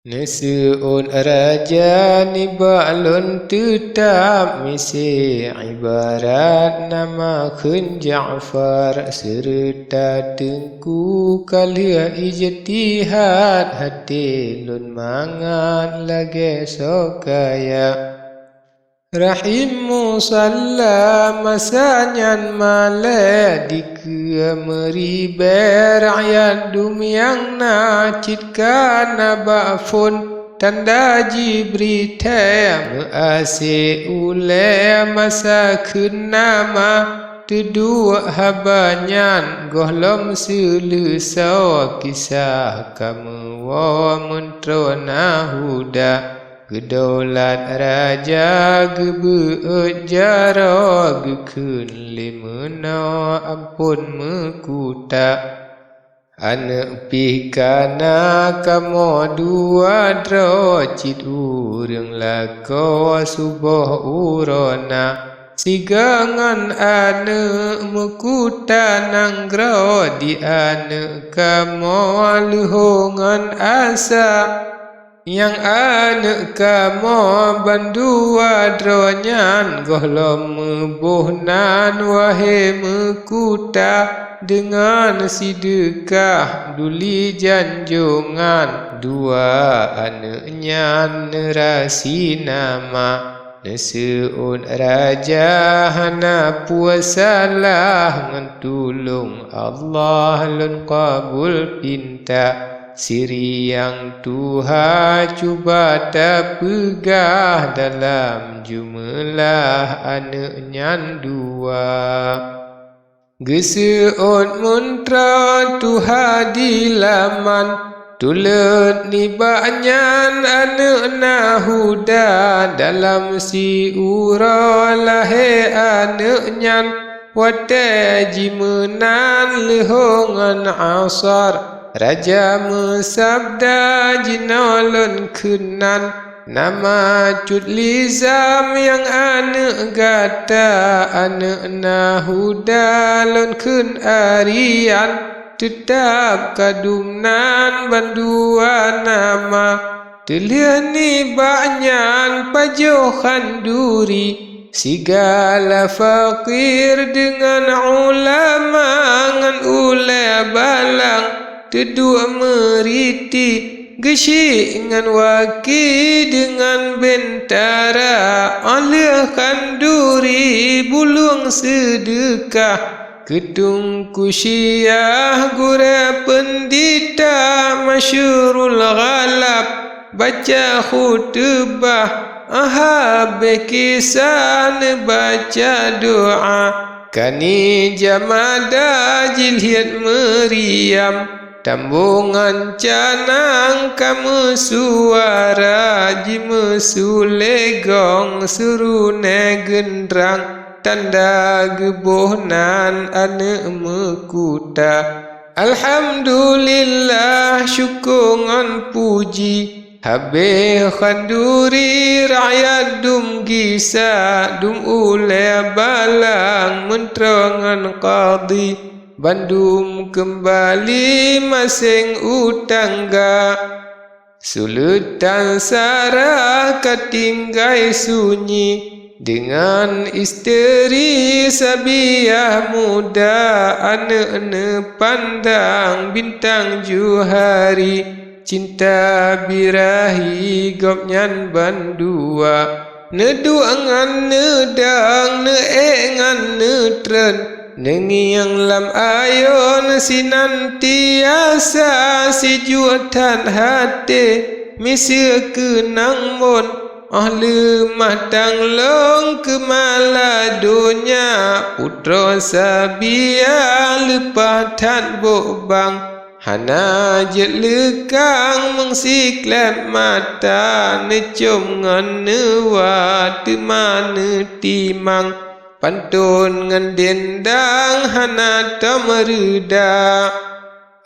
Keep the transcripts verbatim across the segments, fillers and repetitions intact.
Neuseuôt raja nibak lôn teutab miseue, ibarat nama kheun Ja'far, seureuta teungku ka lheueh ijtihad, até lôn mangat lagée soe kaya. Rahim musalla masa nyan malée, dikeue meuribée rakyat dum nyang na cit ka na bak phon. Tanda jibri thée meuasék ulée masa kheun nama, teuduek haba nyan gohlom seuleusoe kisah ka meuwoe meuntroe na huda. Geudaulat raja geubeuôt jaroe geukheun lé meunoe amphon meukuta. Aneuëk pih ka na kamoe dua droe cit ureuëng lakoe suboh uroe na. Sigoe ngon aneuëk meukuta nanggroe di aneuëk kamoe leuhô ngon asa. Nyang aneuëk kamoe bandua droe nyan gohlom meuboh nan wahé meukuta deungon sideukah duli janjongan dua aneuëk nyan neurasi nama. Neuseuôt raja hana peue salah ngon tulông Allah lôn kabul pinta. Siriang tuha cuba tapeugah dalam jumeulah aneuëk nyan dua. Geuseuôt meuntroe tuha di laman, tuleuet nibak nyan aneuëk na huda dalam siuroe lahé aneuëk nyan. Watée jimeunan leuhô ngon asar, raja meusabda jinoe lôn kheun nan. Nama cut lizam nyang aneuëk gata, aneuëk na huda lôn kheun arian, teutab ka dum nan bandua nama. Teulheueh nibak nyan pajoh khanduri, sigala fakir deungon ulama ngon ulée balang teuduek meuriti. Geusyik ngon waki deungon bentara, óh lheueh khanduri bulong seudeukah. Keu Teungku Syiah gurée peundita Masyurul Ghalab, baca khuteubah, habéh kisah neubaca doá. Kani jamada jilhiet meuriam, tambongan canang ka meusuara, jimeusulée gong seurunéh geundrang, tanda geuboh nan aneuëk meukuta. Alhamdulillah, syukoe ngon puji. Habéh khanduri rakyat dum gisa, dum ulée balang meuntroe ngon kadhi, bandum keumbali maséng u tangga. Suleutan Sarah ka tinggai sunyi deungon isteri Sabiah muda, aneuëk neupandang bintang johari. Cinta birahi gobnyan bandua, neuduek ngon neudong, neuék ngon neutreun, neungieng lam ayôn sinantiasa, sijuek that haté miseue keunong mon. Óh leumah tanglông keumala donya, putroe Sabiah leupah that bôk bang. Hana jeuet leukang meusiklep mata, neucôm ngon neuwa teuma neutimang, panton ngon dendang hana tom reuda.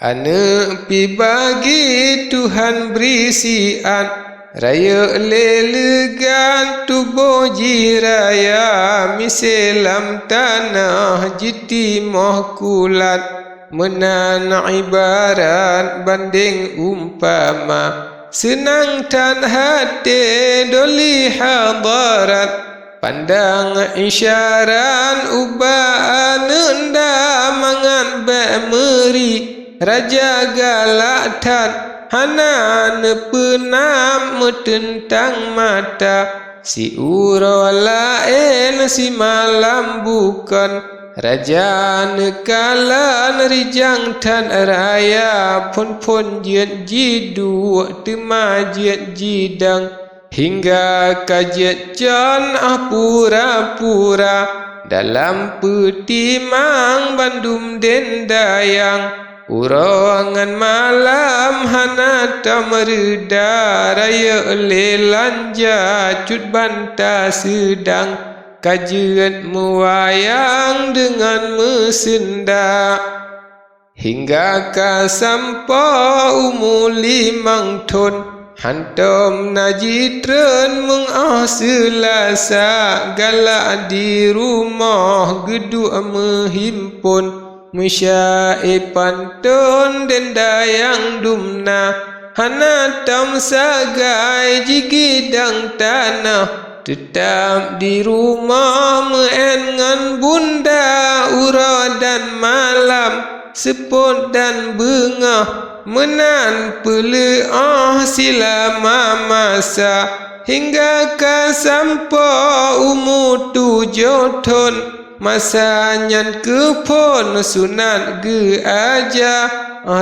Aneuëk pih bagi Tuhan bri siat, rayeuk lé leugan tuboh jih raya, miseue lam tanoh jitimoh kulat. Meunan ibarat bandeng umpama, Seunang that até doli hadarat, pandang isyarat ubak aneuk nda mangat bék meuri. Raja galak that, hana neupeunab meuteuntang mata. Siuroe laén simalam bukon, raja neukalon rijang that raya, phon-phon jeuet jiduek teuma jeuet jidong. Hingga ka jeuet con ah pura-pura, dalam peutimang bandum den dayang. Uroe ngon malam hana tom reuda, rayeuk lé lanja cut ban taseudang, ka jeuet meuwayang deungon meuseunda. Hingga ka sampoe umu limong thon, hantom na jitreun meungoh Seulasa, galak di rumoh geuduek meuhimpon. Meusyae panton den dayang dumna, hana tom sagai jigidang tanoh. Teutab di rumoh meu'en ngon bunda, uroe dan malam, seupôt dan beungoh, meunan peuleu'oh silama masa, hingga ka sampoe umu tujoh thon. Masa nyan keuphon sunat geuaja,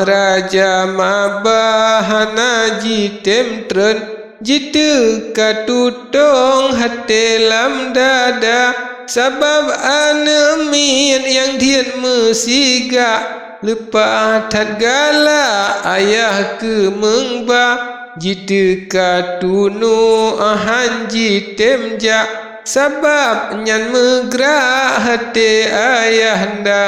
raja maba hana jitem treun, jiteuka tutong até lam dada. Sabab aneuk miet nyang diet meusigak, leupah that galak ayah keumeung ba, jiteuka tunuek han jitem jak. Sabab nyan meugrak até ayah nda,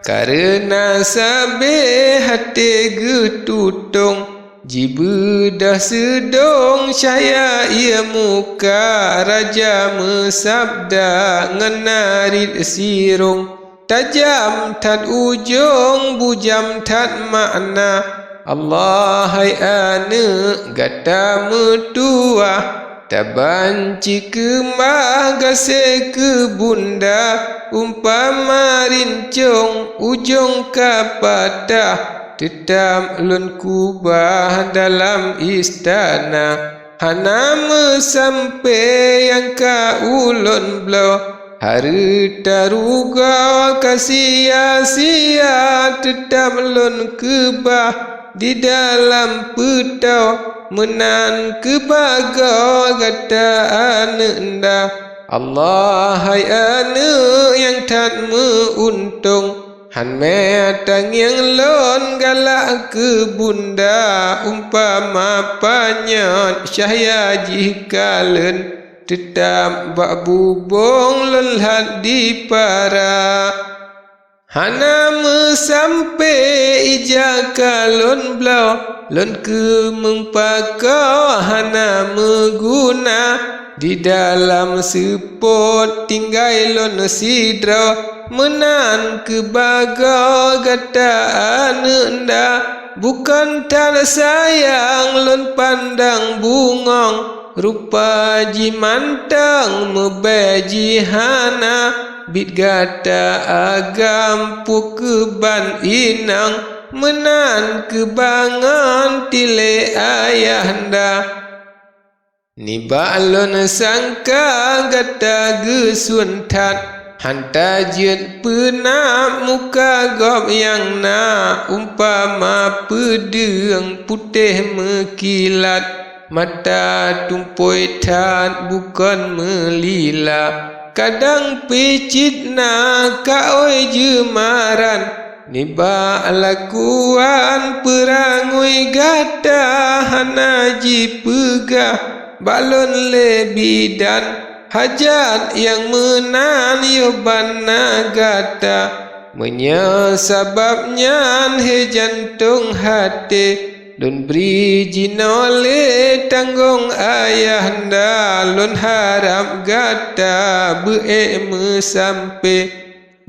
kareuna sabé até geututong. Jibeudôh seudong cahya ie muka, raja meusabda ngon narit sirong. Tajam that ujong, bujam that makna. Allah hai aneuk, gata meutuwah, tabanci keumah gaséh keu bunda. Umpama rincong ujong ka patah, teutab lôn keubah dalam istana. Hana meusampé nyang ka ulôn bloe, hareuta rugoe ka sia-sia, teutab lôn keubah di dalam peutoe. Meunan keubagoe gata aneuk nda. Allah hai aneuk nyang that meu-untông, han mé tangieng lôn galak keu bunda. Umpama panyöt cahya jih kalön, teutab bak bubông lôn lhat dipara. Hana meusampé ija ka lôn bloe, lôn keumeung pakoe hana meuguna. Di dalam seupôt tinggai lôn sidroe, meunan keubagoe gata aneuk nda. Bukon that sayang lôn pandang bungöng, rupa jih mantong meubèe jih hana. Biet gata agam peu keuban inong, meunan keubangon tilé ayah nda. Nibak lôn sangka gata geusuet that, han tajeuet peunab muka gob nyang na. Umpama peudeueng putéh meukilat, mata tumpôi that bukon meulila. Kadang pih cit na kaôi jeumaran, nibak lakuan peurangui gata hana jipeugah bak lôn lé bidan. Hajat nyang meunan yoh ban na gata. Meunyoe sabab nyan, hé jantông haté, lôn bri jinoe lé tanggong ayah nda. Lôn harab gata beu-ék meusampé.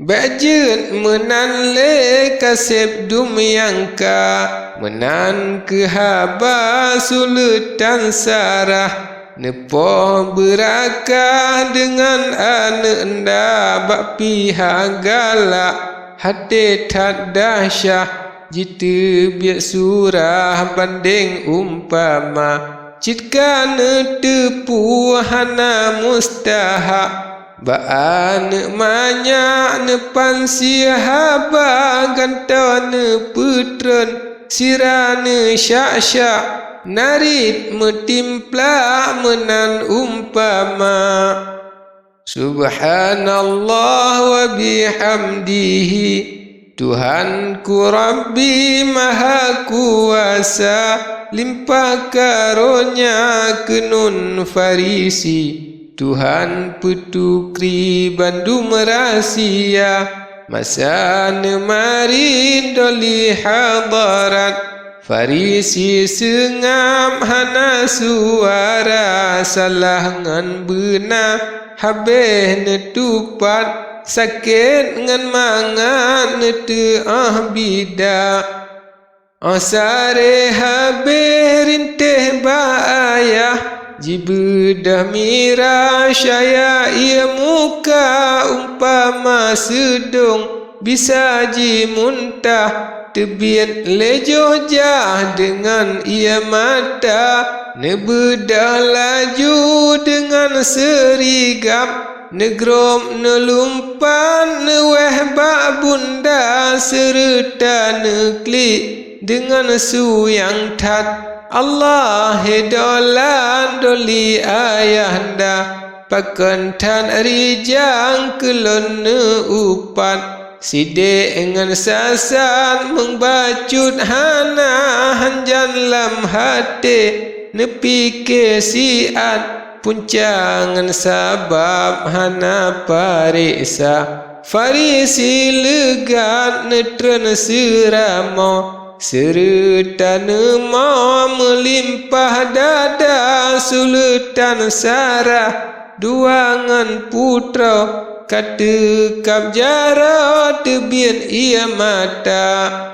Bèk jeuet meunan lé kaseb dum nyang ka. Meunan keuh haba suleutan Sarah, neupoh beurakah deungon aneuëk nda bak pihak galak. Até that dahsyat jiteubiet surah bandeng umpama, cit ka neuteupeue hana mustahak. Bak aneuëk manyak neupansie haba, gantoe neupeutreun sira neusyak-syak, narit meutimplak meunan umpama. Subhanallah wa bihamdihi, Tuhanku Rabbi Mahakuasa, limpah karonya keunun Farisi, Tuhan peutukri bandum rahsia. Masa neumarit doli hadarat, Farisi seungab hana suara, salah ngon beuna habéh neutupat, sakét ngon mangat neuteuôh bida. Óh saré habéh rintéh bak ayah, jibeudôh mirah syaya ié muka umpama seudong, bisa jimuntah teubiet lé joh jah deungon ié mata. Neubeudôh laju deungon seurigab, neugrôb neulumpat neuwéh bak bunda, seureuta neuklik deungon su nyang that. Allah, he dolan doli ayahanda, pakon that rijang keu lôn neuupat. Sidék ngon sasat meunbacut hana hanjan lam haté, neupike siat punca ngon sabab hana pareksa. Farisi leugat neutreun seuramoe, seureuta neumoe meulimpah dada. Suleutan Sarah dua ngon putroe ka teukab jaroe teubiet ié mata.